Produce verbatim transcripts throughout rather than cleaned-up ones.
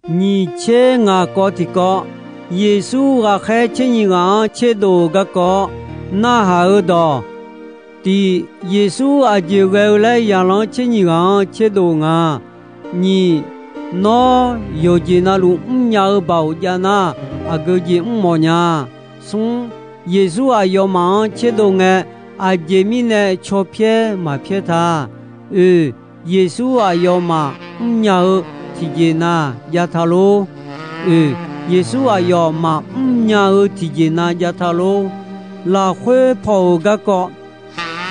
nyiq tser ngaq kawv tiqkawv, Yeqsur ghaqkhaer tser nyiq ghaq-anr tserdov-euq garkawv narhaq-eu dawq. Tiq, Yeqsur aqjeq ghae-eu laer zaqlanr tser nyiq ghaq-anr tserdov nga. Nyiq, nawr yawqjeq navluf mrnya-eu baoq jav nar, aqgeu jeq mr mawf nya. Smr, Yeqsur aqyawfmaf-anr tserdov ngae, aqjeq mirnae caw pyaer maq pyaer ta. Oeq, Yeqsur aqyawfmaf mrnya-eu tiqjeq na jav ta lor. Oeq, Yeqsur aqyawfmaf mrnya-eu tiqjeq na jav ta lor. Lafkhoer paw-euq garkawv,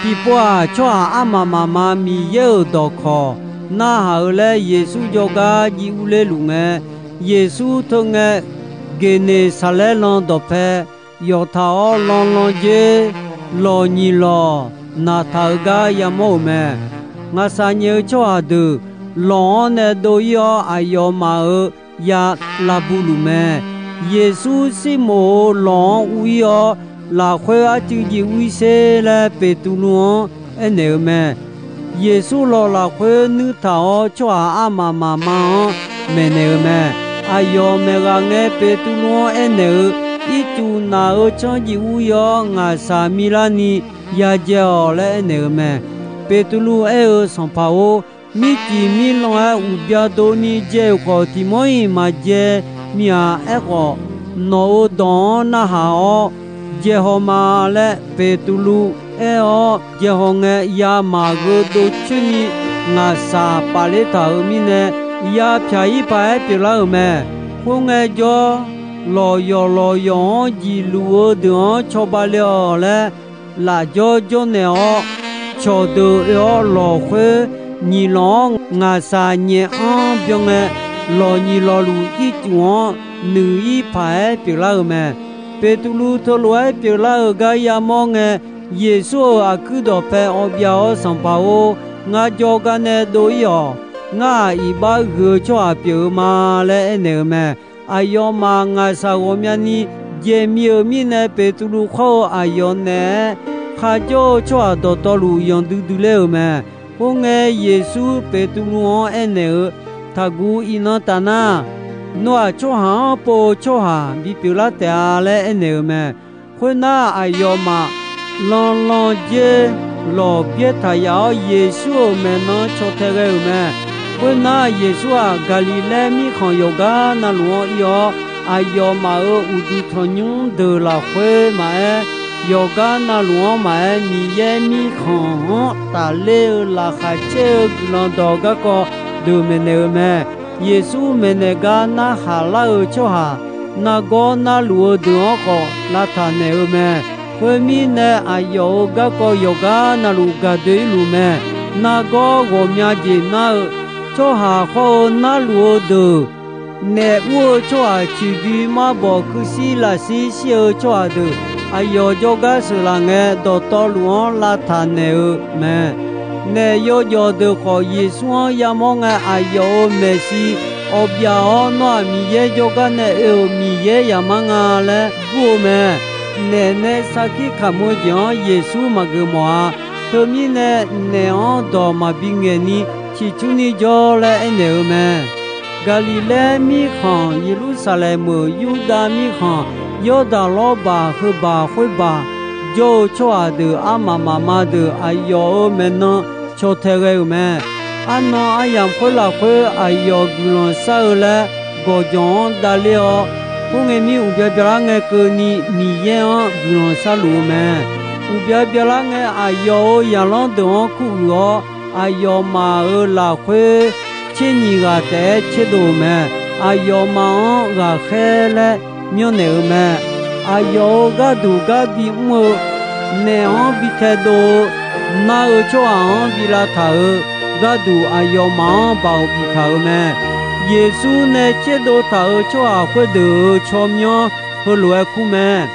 tiqpov-aq, tsawrhaq armaf mafma Miqyaer-euq dawqkawq narhaq-eu laer Yeqsur jawrgar jiv urler luf ngae, Yeqsur teu ngae, Geqneqsaqlaer lan dawqpae yawqtaq-awr lan lan dzer lawq nyiq lawq naqtaq-eu gar yamawr-euq mae. Ngaqshaq nyaef-eu tsawrhaq deuq lawq-anr nae dov-ir-awr, aqyawfmaf-euq ya lavbu luf mae. Yeqsur Sirmoq-euq lawq-anr ur-ir-awr, lafkhoer arcuiv jiv ur-ir sher laer Beqtuvluv-anr aernaeq-eu mae. Yeqsur lawq lafkhoer nuir taq-awr, tsawrhaq armaf mafma-anr maeqnaeq-eu mae. Aqyawf maeqghaq ngae, Beqtuvluv-anr aernaeq-eu, Ircuf naq-euq tsanr jiv ur-ir-awr, ngaqshaq milarni ya dzae-awq laer aernaeq-eu mae. Beqtuvluv aer-eu, Sanqpaq-or, mircif mirlan-aer uqbya dov ni dzae-euq khawf, tiq mawr-iq maq dzae mir-a. Aerkhawf, nawq-euq dawq-anr narhaq-awr dzae haw ma laer Beqtuvluv aer-awr dzae haw ngae, ya maqgheu dov coer ni ngaqshaq pafler taq-euq mirnae, ya pyaq-ir paq-aer pyeuflar-euq mae. Khoerngae jawr, lawqyawq lawqyawq-anr jiqluf-eu deuq-anr cawba le-awq laer, lafjawr jawrnaeq-awr, cawqdeuq oe-awr lawq khoer nyiq lawq-anr ngaqshaq nyaef anr byan ngae, lawq nyiq lawq luf ircuf-anr nuiq-ir paq-aer pyeuflar-euq mae. Beqtuvluv teulof-aer pyeuflar-euq gar yamawr ngae, Yeqsur-euq aqkuir dawqpae awbyav-awr, Sanqpaq-or, ngar jawrgar nae dov-ir-awq. Ngar-aq, iqbax huiq-eu tsawrhaq pyeuf-eu ma laer aernaeq-eu mae. Aqyawfmaf ngaqshaq ghawqmyani dzae mir-euq mirnae, Beqtuvluv khawr-eu aqyawf naeq-aer kharjawr-eu tsawrhaq dawqtawvluf yanqdui dui ler-euq mae. Khoerngae, Yeqsur Beqtuvluv-anr aernaeq-eu, Taqguv iqnan taf nar, nawr-aq, tsawrhaq-anr pov-eu tsawrhaq bipyeuf lar taef-a laer aernaeq-euq mae. Khoernar, aqyawfmaf lan lan dzer lawq byaer taq yaf-awr, Yeqsur-euq maeqnan caw tae ghae-euq mae. Khoernar, Yeqsur-aq, Gaqliqlaer mirkhanq yawqgar navluf-anr ir-awr, aqyawfmaf-euq uqduq tanqnymr deuq lafkhoer maqaer, yawqgar navluf-anr maqaer, Miqyaer mirkhanq-anr tafler-eu laqkhaq caer-eu guiqlanq dawq garkawv deuq maeqnaeq-eu mae. Yeqsur maeqnaeq gar narhaq lar-euq tsawrhaq, nargawr narluf-eu deuq-anr khawf lavtaq naeq-eu mae. Khoermirnae, aqyawf-euq garkawv yawqgar navluf gaqdoe-ir luf mae. Nargawr ghawqmya jeq nar-eu tsawrhaq khawr-eu narluf-eu deuq, naef ur-eu tsawrhaq ciqdui marbawq kuirshir lafshir shir-eu tsawrhaq deuq, aqyawf jawrgar sheuqlaf ngae, dawqtawvluf-anr lavtaq naeq-eu mae. Naef yawjawf deuq khawf, Yeqsur-anr yamawr ngae, aqyawf-euq maeqshi awbyav-awr, Nawr-aq, Miqyaer jawrgar nae oe-euq Miqyaer yamar nga laer gur-eu mae. Naef nae sarkir kamq-eu jeq-anr Yeqsur maqgeuf mawf-a. Teumirnae, naef-anr dawq maqbi ngaeq ni ciqcurni jawr laer aernaeq-eu mae. Gaqliqlaer mirkhanq, Yeqlursaqlaeq meuq, Yurdav mirkhanq, Yawrdaq lawrbaq heubaq khoerbaq jawr-eu tsawrhaq deuq armaf mafma deuq aqyawf-euq maeqnan caw tae ghae-euq mae. Arnan aryamq khoer lafkhoer aqyawf guiqlanq shar-eu laer gawqjawq-anr davler-awr, khoerngae mir uqbya byalar ngae keuvni Miqyaer-anr guiqlanq sharluf-eu mae. Uqbya byalar ngae aqyawf-euq zaqlanr deuq-anr kuruiq-awr, aqyawfmaf-euq lafkhoer tser nyiq ghaq taef-aer tserdov-euq mae. Aqyawfmaf-anr ghaqkhaer laer myanrnaeq-eu mae. Aqyawf-euq gharduq gar bimr-eu, naef-anr bi taedov-eu, nar-eu tsawrhaq-anr bi lavtaq-euq gharduq, aqyawfmaf-anr baoq biftaq-euq mae. Yeqsur nae tserdov taq-euq tsawrhaq khoerdeuq-euq tsawrmyanr heulof-aer kur mae.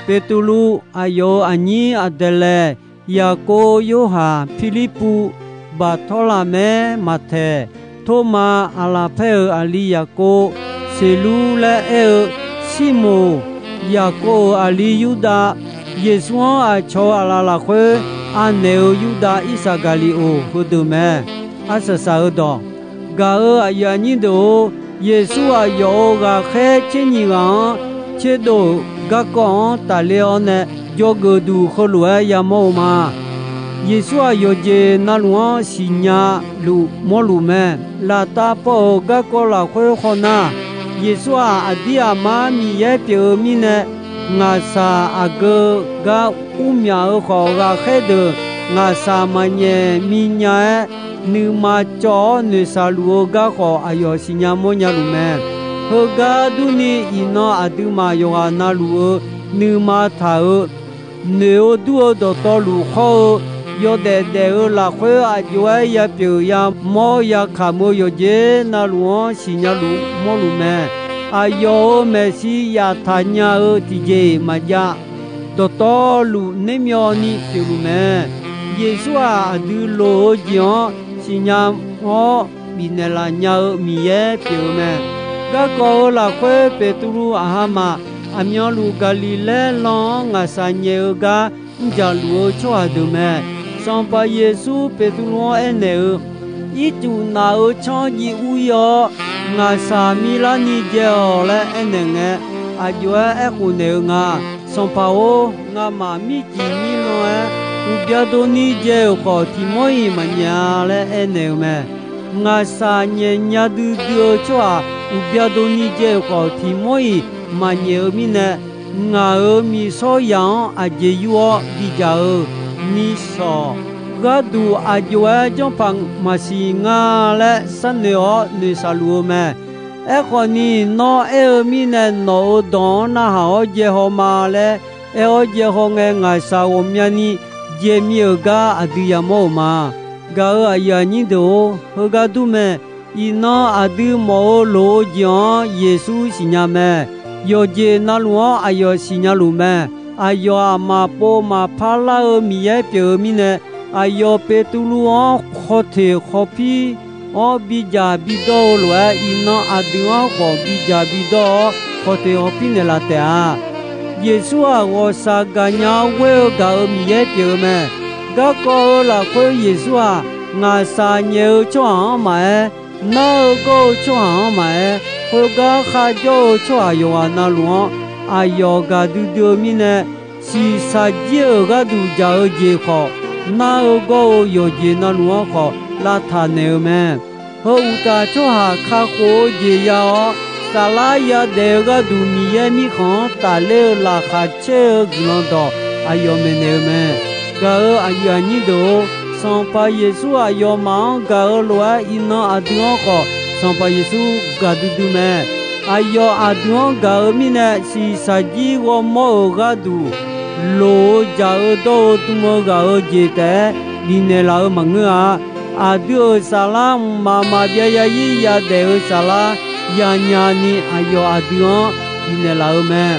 Beqtuvluv, aqyawf-euq aqnyir Aqdaeqlaeq, Yaqkov, Yorhaq, Pirlirpuv, Baqtawrlaqmaer Maqtaeq, Tormav, Aqlaqpaer-euq aqli Yaqkov, Seqlur laer aer-eu Sirmoq, Yaqkov-euq aqli Yurdav, Yeqsur-anr aqcawq-euq aqlaf lafkhoer anaeq-euq Yurdav Irsaqgaqliqoq heudeuq mae. Arsaq saq-eu dawq, gaq-euq aqyuif aqnyir deuq-or, Yeqsur aqyawf-euq ghaqkhaer tser nyiq ghaq-anr tserdov-euq garkawv-anr tafler-awr nae, dzawgeuf duq heulof-aer yamawr-eu ma. Yeqsur-aq, yawqjeq navluf-anr siqnya luf mawrluf mae. Laftav paw-euq garkawv lafkhoer hawnar, Yeqsur-aq, aqdir aqmar Miqyaer pyeuf-eu mirnae, ngaqshaq aqgeu gar urmyaq-eu khawf, ghaqkhaer deuq ngaqshaq maqnyaef minya-aer, nuima cawv-awr noeqshaq luf-eu gar khawf, aqyawf siqnya mawrnya luf mae. Heugar durni, iqnan aqduimaf yawqghaq navluf-eu nuima taq-euq noeq-eu dur-eu dawqtawvluf hawr-eu, yawdaef daef-eu lafkhoer aq jov-aer yapyeuf yamawr yakamq-eu yawqjeq navluf-anr siqnya luf mawrluf mae. Aqyawf-euq maeqshi yaftaq nya-eu tiqjeq-iq maqjav. Dawqtawvluf nermyawvni pyeufluf mae. Yeqsur-aq, aqdui loq-eu jeq-anr siqnya-awr bifnaeq laf nya-eu Miqyaer pyeuf-eu mae. Garkawv-eu lafkhoer Beqtuvluv aqhamaf aqmyanluf Gaqliqlaer lan-anr ngaqshaq nyaef-eu gar mrjaq luf-eu tsawrhaq deuq mae. Sanqpaq Yeqsur Beqtuvluv-anr aernaeq-eu, Ircuf naf-euq tsanr jiv ur-ir-awr, ngaqshaq milarni dzae-awq laer aernaeq ngae, aq jov-aer aerkhof naeq-eu nga. Sanqpaq-or, ngamaf mircif mirlan-aer uqbya dov ni dzae-euq khawf, tiq mawr-iq maqnyaef-a laer aernaeq-eu mae. Ngaqshaq nyaef nya duidui-eu tsawrhaq uqbya dov ni dzae-euq khawf, tiq mawr-iq maqnyaef-eu mirnae, ngaq-euq miqshawr yaq-anr aqjeq yur-awr bidzaq-eu ni shawq. Gharduq aq jov-aer janrpaq maqsiq nga laer sharnoeq-awr noeqshaq luf-eu mae. Aerkhawf ni, nawr aer-eu mirnae nawq-euq dawq-anr narhaq-awr dzae haw ma laer aer-awr dzae haw ngae, ngaqshaq ghawqmyani dzae mir-euq gar aqdui yamawr-euq ma. Gaq-euq aqyuif aqnyir deuq-or, heugar dur mae. Iqnan aqdui mawf-eu loq-eu jeq-anr Yeqsur siqnya mae. Yawqjeq navluf-anr aqyawf siqnya luf mae. Aqyawf-aq, maqpov maqpar lar-eu Miqyaer pyeuf-eu mirnae, aqyawf Beqtuvluv-anr khawteq khawpir-awr bidzaq bidawr-eu lof-aer, iqnan aqdui-anr khawf bidzaq bidawr-awr khawteq khawpir naeqlaf taef-a. Yeqsur-aq, ghawqshaq gaqnya ghoer-eu gaq-euq Miqyaer pyeuf-eu mae. Garkawv-eu lafkhoer Yeqsur-aq, ngaqshaq nyaef-eu tsawrhaq-anr maqaer, nar-eu gawr-eu tsawrhaq-anr maqaer, khoergar kharjawr-eu tsawrhaq yawqghaq navluf-anr aqyawf gaqdui dui-eu mirnae, shiqshaq jir-euq gharduq dzaq-eu jeq khawf, nar-eu gawr-eu yawqjeq navluf-anr khawf lavtaq naeq-eu mae. Heu uqtaf, tsawrhaq kakhof-eu jeq ya-awr, saflar yadaef-eu gharduq Miqyaer Mirkhanq-anr tafler-eu laqkhaq caer-eu guiqlanq dawq aqyawf maeqnaeq-eu mae. Gaq-euq aqyuif aqnyir deuq-or, Sanqpaq Yeqsur aqyawfmaf-anr gaq-eu lof-aer, iqnan aqdui-anr khawf Sanqpaq Yeqsur gaqdui dui mae. Aqyawf aqdui-anr gaq-eu mirnae, shiqshaq jir ghawrmawr-euq gharduq loq-eu dzaq-eu dawr-eu dm-eu ghaq-eu jeq taef-aer bifnaeq laf-eu maqngeur-a. Aqdui-euq saflar mqmaq maqbyav yarzir yadaef-eu saflar yanya ni aqyawf aqdui-anr bifnaeq laf-eu mae.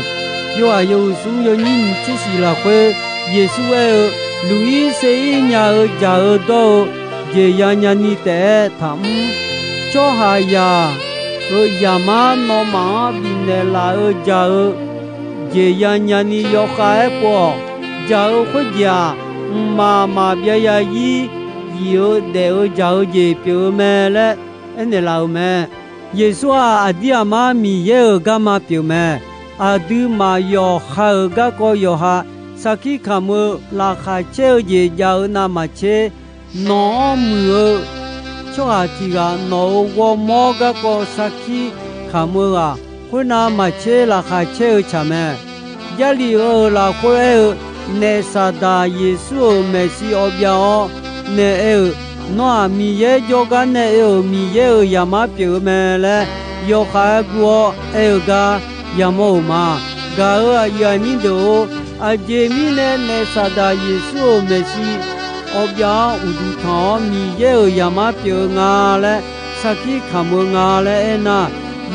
Yawhaiq yawhuiq smr yawnyir nyiq tser shiq lafkhoer, Yeqsur aer-eu, Luq-ir ser-ir nya-eu dzaq-eu dawr-eu jeq yanya ni taef-aer taqmr. Tsawrhaqzaq-euq Zaqmar nawmaf-anr bifnaeq laf-eu dzaq-eu jeq yanya ni yawkhav-aer pov-awq. Dzaq-eu khoerjeq-aq, mqmaq maqbyav yarzir yif-eu daef-eu dzaq-eu jeq pyeuf-eu mae laer aernaeq laf-euq mae. Yeqsur-aq, aqdir aqmar Miqyaer-euq garma pyeuf mae. Aqdui maqyawqha-euq garkawv yawqha sarkir kamq-eu laqkhaq caer-eu jeq jav-eu navmaqtser, nawq-anr muiq-eu tsawrhaq tiq ghaq nawq-euq ghawrmawr garkawv sarkir kamq-eu ghaq, khoernav maqtser laqkhaq caer-eu tsaq mae. Jarlif-euq lafkhoer aer-eu, Naef Saqdaq Yeqsur-euq maeqshi awv byav-awr nae aer-eu, Nawr-aq, Miqyaer jawrgar nae oe-euq Miqyaer-euq Zaqmar pyeuf-eu mae laer yawkhav-aer guv-awr aer-eu gar yamawr-euq ma. Gaq-euq aqyuif aqnyir deuq-or, aqjeq mirnae Naef Saqdaq Yeqsur-euq maeqshi awv byav-anr uqduq tanq-awr Miqyaer-euq Zaqmar pyeuf-eu nga laer sarkir kamq-eu nga laer aernar,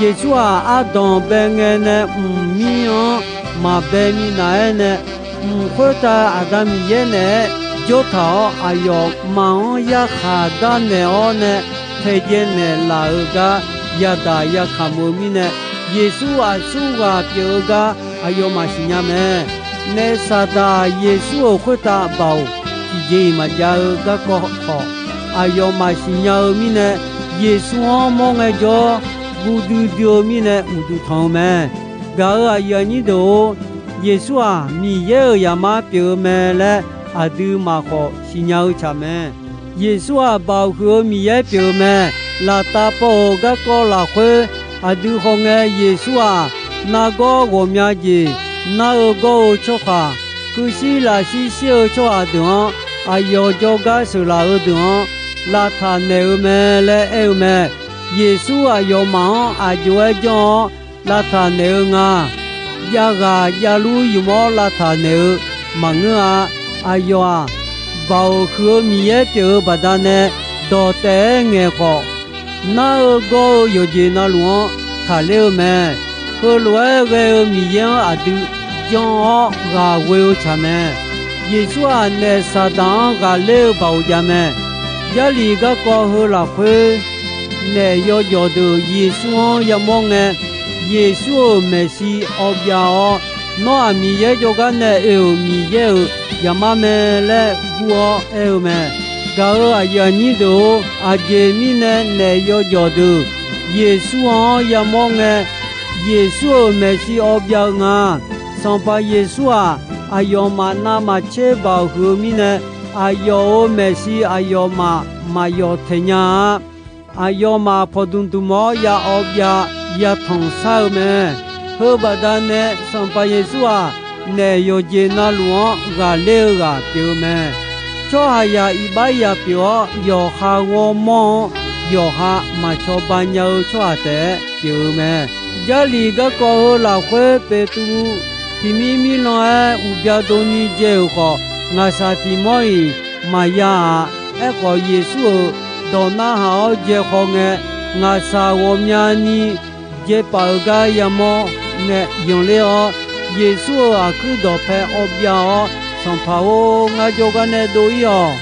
Yeqsur-aq, ardanq bae ngae nae mqmir-anr maqbae minav-aer nae, mq khoertav Aqda Miqyaer naeq-aer jawr taq-awr, aqyawfmaf-anr yarkhaq darnaeq-awr nae taedzae naeqlaf-eu gar yadaq yakamq-eu mirnae, Yeqsur aqsurghaq pyeuf-eu gar aqyawfmaf siqnya mae. Naef Saqdaq Yeqsur-euq khoertav baoq tiqjeq-iq maqjav-eu garkawv khawf, aqyawfmaf siqnya-eu mirnae, Yeqsur-anr mawr ngaejawr, guvdui dui-eu mirnae uqduq tanq-eu mae. Gaq-euq aqyuif aqnyir deuq-or, Yeqsur-aq, Miqyaer-euq Zaqmar pyeuf-eu mae laer aqdui maqkhawf siqnya-eu tsaq mae. Yeqsur-aq, Baoq huiq-eu Miqyaer pyeuf-eu mae. Laftav paw-euq garkawv lafkhoer aqdui hawngae, Yeqsur-aq, nargawr ghawqmya jeq nar-eu gawr-eu tsawrhaq, kuirshir lafshir shir-eu tsawrhaq deuq-anr, aqyawf jawrgar sheuqlaf-eu deuq-anr lavtaq naeq-eu mae laer aer-eu mae. Yeqsur aqyawfmaf-anr aq jov-aer janr-awr lavtaq naeq-eu nga. Javghaq javlur ymq-awr lavtaq naeq-eu maqngeur-a. Aqyawf-aq, Baoq huiq-eu Miqyaer pyeuf-eu baqdanae dawq taef-aer ngaeq khawf, nar-eu gawr-eu yawqjeq navluf-anr taqler-eu mae. Heulof-aer ghae-eu Miqyaer-anr aqdui janr-awr ghaq ghoe-eu tsaq mae. Yeqsur-aq, naef Saqdaq-anr ghaqler-eu baoq jav mae. Jarlif garkawv heu lafkhoer naef yawjawf deuq Yeqsur-anr yamawr ngae, Yeqsur-euq maeqshi awv byav-awr, Nawr-aq, Miqyaer jawrgar nae oe-euq Miqyaer-euq Zaqmar mae laer gur-awr aer-eu mae. Gaq-euq aqyuif aqnyir deuq-or, aqjeq mirnae naef yawjawf deuq Yeqsur-anr yamawr ngae, Yeqsur-euq maeqshi awv byav-eu nga. Sanqpaq Yeqsur-aq, aqyawfmaf navmaqtser Baoq huiq-eu mirnae, aqyawf-euq maeqshi aqyawfmaf maqyawf taeq nya-a. Aqyawfmaf pawqdmq dmq-awr ya awv byav ya tanq shar-eu mae. Heu baqdanae Sanqpaq Yeqsur-aq, naef yawqjeq navluf-anr ghaqler-eu ghaq pyeuf-eu mae. Tsawrhaqzaq iqbax zaq pyeuf-awr, yawqha ghawrmawr-anr yawqha maqcawba nya-eu tsawrhaq taef-aer pyeuf-eu mae. Jarlif garkawv heu lafkhoer Beqtuvluv tiqmir mirlan-aer uqbya dovni dzae-euq khawf, ngaqshaq tiq mawr-iq maqya-aq. Aerkhawf, Yeqsur-euq dawq narhaq-awr dzae khaw ngae, ngaqshaq ghawqmyani dzae paf-eu gar yamawr ngae yanqler-awr, Yeqsur-euq aqkuir dawqpae awv byav-awr, Sanqpaq-or, ngar jawrgar nae dov-ir-awq.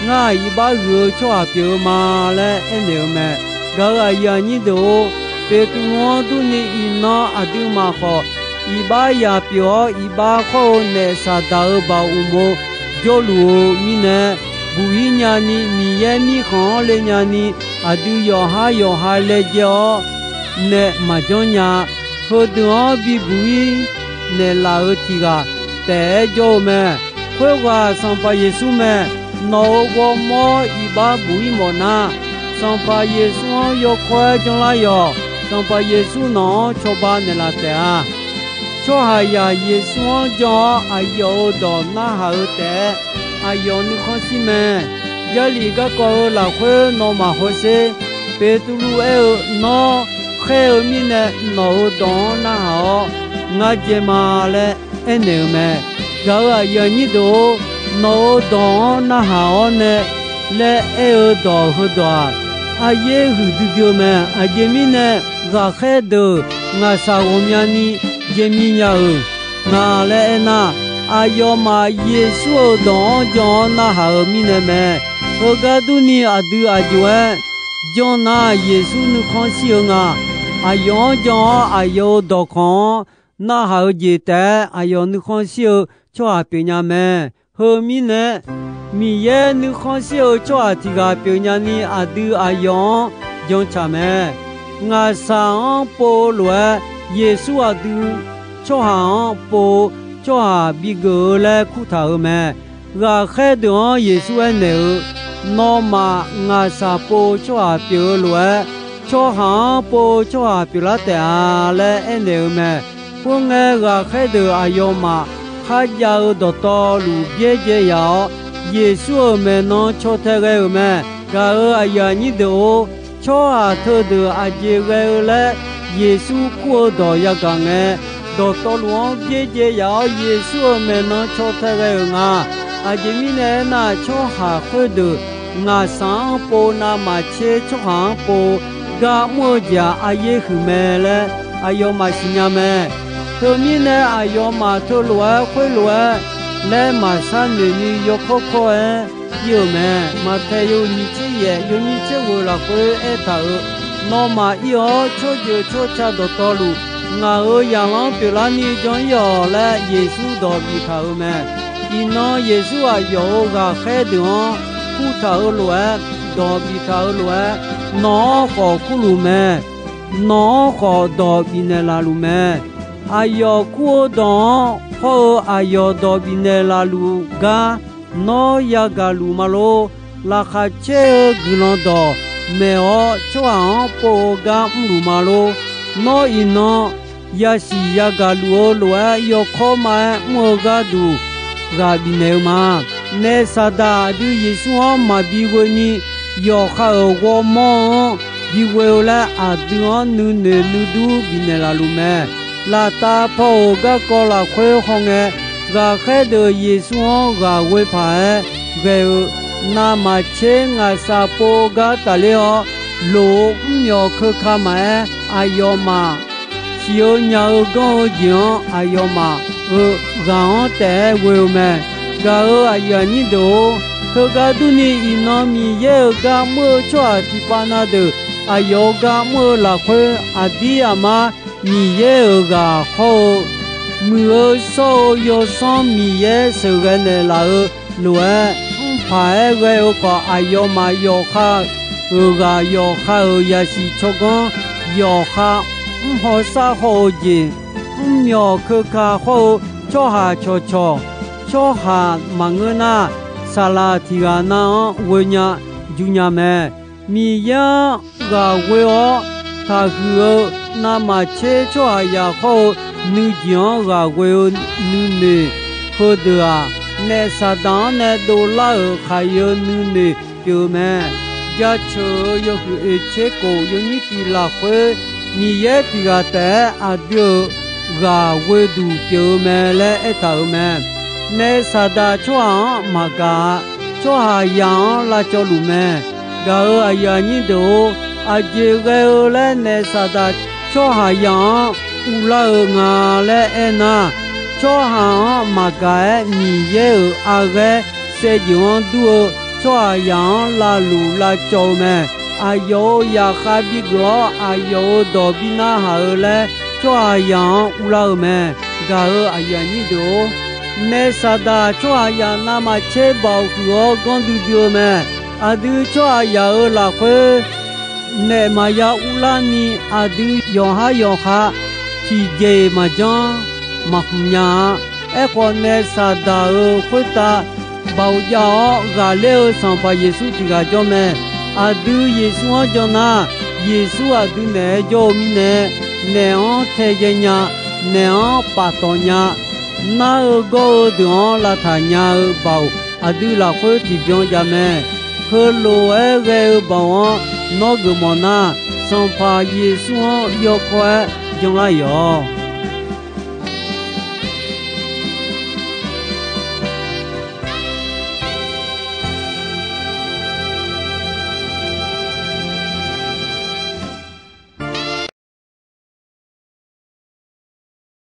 Ngar-aq, iqbax huiq-eu tsawrhaq pyeuf-eu ma laer aernaeq-eu mae. Gaq-euq aqyuif aqnyir deuq-or, Beqtuvluv-anr durni iqnan aqduimaf khawf, iqbax zaq pyeuf-awr iqbax khawr-eu naef Saqdaq-euq baoq uqmov jawrluf-eu mirnae, buq-ir nyani Miqyaer mirkhanq-anr le nyani aqdui yawqhar yawqha laejae-awr nae maqjanr nya. Heudeuq-anr bibuq-ir naeqlaf-euq tiq ghaq taef-aer jawr-eu mae. Khoerghaq Sanqpaq Yeqsur mae. Nawq-euq ghawrmawr iqbax buq-ir mawfnar, Sanqpaq Yeqsur-anr yawkawr-aer janlar yawq. Sanqpaq Yeqsur nawq-anr cawba naeqlaf taef-a. Tsawrhaqzaq Yeqsur-anr jan-awr aqyawf-euq dawq narhaq-eu taef-aer aqyawf nuikhanr shir mae. Jarlif garkawv heu lafkhoer nawmaf hawsher. Beqtuvluv aer-eu, Nawr khaer-eu mirnae nawq-euq dawq-anr narhaq-awr ngar dzae ma laer aernaeq-eu mae. Gaq-euq aqyuif aqnyir deuq-or, nawq-euq dawq-anr narhaq-awr nae laer aer-eu dawq heudawq-aq, aryaer huiqdui dui-eu mae. Aqjeq mirnae ghaqkhaer deuq ngaqshaq ghawqmyani dzae mi nya-euq nga laer aernar, aqyawfmaf Yeqsur-euq dawq-anr jan-awr narhaq-euq mirnae mae. Heugar durni aqdui aq jov-aer janr nar, Yeqsur nuikhanr shir-eu nga. Aqyawf-anr jan-awr aqyawf-euq dawqkawq-anr narhaq-eu jeq taef-aer aqyawf nuikhanr shir-eu tsawrhaq pyeufnya mae. Heu mirnae, Miqyaer nuikhanr shir-eu tsawrhaq tiq ghaq pyeufnya ni aqdui aqyawf-anr jantsaq mae. Ngaqshaq-anr pov-eu lof-aer, Yeqsur aqdui tsawrhaq-anr pov-eu tsawrhaq bigeuf-eu laer kurtaq-euq mae. Ghaqkhaer deuq-anr Yeqsur aernaeq-eu, Nawmaf ngaqshaq pov-eu tsawrhaq pyeuf-eu lof-aer, tsawrhaq-anr pov-eu tsawrhaq pyeuflar taef-a laer aernaeq-eu mae. Khoerngae, ghaqkhaer deuq aqyawfmaf kharjav-eu dawqtawvluf byaerdzae yaf-awr, Yeqsur-euq maeqnan caw tae ghae-euq mae. Gaq-euq aqyuif aqnyir deuq-or, tsawrhaq teudeuq aqjeq ghae-eu laer Yeqsur kur-eu dawq yagaq ngae, dawqtawvluf-anr byaerdzae yaf-awr, Yeqsur-euq maeqnan caw tae ghae-euq nga. Aqjeq mirnae aernar, tsawrhaq khoerdeuq ngaqshaq-anr pov navmaqtser tsawrhaq-anr pov gar mr-eu jeq-aq, aryaer huiq mae laer aqyawfmaf siqnya mae. Teumirnae, aqyawfmaf teulof-aer khoerlof-aer laer maqshar noeq ni yawkawr kawr-aer ir-euq mae. Maqtaeq yawhuiq nyiq tser yaef yawnyir tser ghoeq lafkhoer aertaq-euq, Nawmaf ir-awr, tsawrjeuq tsawrca dawqtawvluf ngaq-euq zaqlanr pyeuflarni jan ir-awq laer Yeqsur dawq biftaq-euq mae. Iqnan Yeqsur aqyawf-euq ghaqkhaer deuq-anr kurtaq-eu lof-aer, dawq biftaq-eu lof-aer, nawq-anr khawf kurluf mae. nawq-anr khawf dawq bifnaeq laf luf mae. Aqyawf kur-eu dawq-anr hawr-eu aqyawf dawq bifnaeq laf luf gar nawr yagaq luf ma lor. Laqkhaq caer-eu guiqlanq dawq maeq-awr tsawrhaq-anr pov-eu gar mrluf ma lor. Nawr iqnan yasiq yagaq luf-eu lof-aer yawkawr ma-aer mr-eu gharduq ghaq bifnaeq-eu ma. Naef Saqdaq aqdui Yeqsur-anr maqbi ghoeni yawqha-euq ghawrmawr-anr bi ghoe-eu laer aqdui-anr nuinoeq nuidur bifnaeq laf luf mae. Laftav paw-euq garkawv lafkhoer hawngae, ghaqkhaer deuq Yeqsur-anr ghaq ghoe paq-aer ghae-eu navmaqtser ngaqshaq pov gar tafler-awr, loq-eu mrmyawq keuka maqaer, aqyawfmaf siq-eu nya-eu ganr-eu jeq-anr aqyawfmaf-euq ghaq-anr taef-aer ghoe-eu mae. Gaq-euq aqyuif aqnyir deuq-or, teugar durni iqnan Miqyaer-euq gar mr-eu tsawrhaq tiqpav na deuq aqyawf-euq gar mr-eu lafkhoer, aqdir aqmar Miqyaer-euq ghaq hawr-eu, muiq-eu shawr-eu Yawsanr Miqyaer sheuqghae naeqlaf-eu lof-aer, mrpaq-aer ghae-eu khawf, aqyawfmaf yawqha-euq ghaq, yawqha-euq yasiq tsawrganr, yawqha mrhaw sar hawr-eu jeq, mrmyawq keuka hawr-eu tsawrhaq cawqcawq, tsawrhaq maqngeur nar, saqlaq tiq ghaq nav-anr ghoe nya jur nya mae. Miqyaer-anr ghaq ghoe-awr taqhuiq-eu navmaqtser tsawrhaqzaq hawr-eu nuijeq-anr ghaq ghoe-eu nuinoeq heudeuq-aq, naef Saqdaq-anr nae dovlar-euq khaqi-eu nuinoeq pyeuf-eu mae. Jaceuq-euq yawhuiq oeq tser kof yawnyir tiq lafkhoer, Miqyaer tiq ghaq taef-aer aqdui-euq ghaq ghoe duq pyeuf-eu mae laer aertaq-euq mae. Naef Saqdaq tsawrhaq-anr maqgaq-a. Tsawrhaqzaq-anr lavcawv luf mae. Gaq-euq aqyuif aqnyir deuq-or, aqjeq ghae-eu laer naef Saqdaq tsawrhaqzaq-anr uvlar-eu nga laer aernar, tsawrhaq-anr maqgaq-aer Miqyaer-euq arghaer saevdzeuf-anr dur-eu tsawrhaqzaq-anr lavluf lavcawv-eu mae. Aqyawf-euq zaqkhav bigeuf-awr, aqyawf-euq dawq bi narhaq-eu laer tsawrhaqzaq-anr uvlar-eu mae. Gaq-euq aqyuif aqnyir deuq-or, naef Saqdaq tsawrhaqzaq navmaqtser baoq huiq-awr ganr duidui-eu mae. Aqdui tsawrhaqzaq-euq lafkhoer naef maqya uvlarni, aqdui yawqhar yawqha tiqjeq-iq maqjanr maqkhmq nya-a. Aerkhawf, naef Saqdaq-euq khoertav baoq jav-awr ghaqler-eu Sanqpaq Yeqsur tiq ghaq jawr mae. Aqdui Yeqsur-anr jan nar, Yeqsur aqdui naeq-aer jawr-eu mirnae, naeq-anr tae jae nya, naeq-anr paftawf nya, nar-eu gawr-eu deuq-anr lavtaq nya-eu baoq aqdui lafkhoer tiqbyan jav mae. Heulof-aer ghae-eu baoq-anr nawr geufmawf nar, Sanqpaq Yeqsur-anr yawkawr-aer janlar-iq-awq.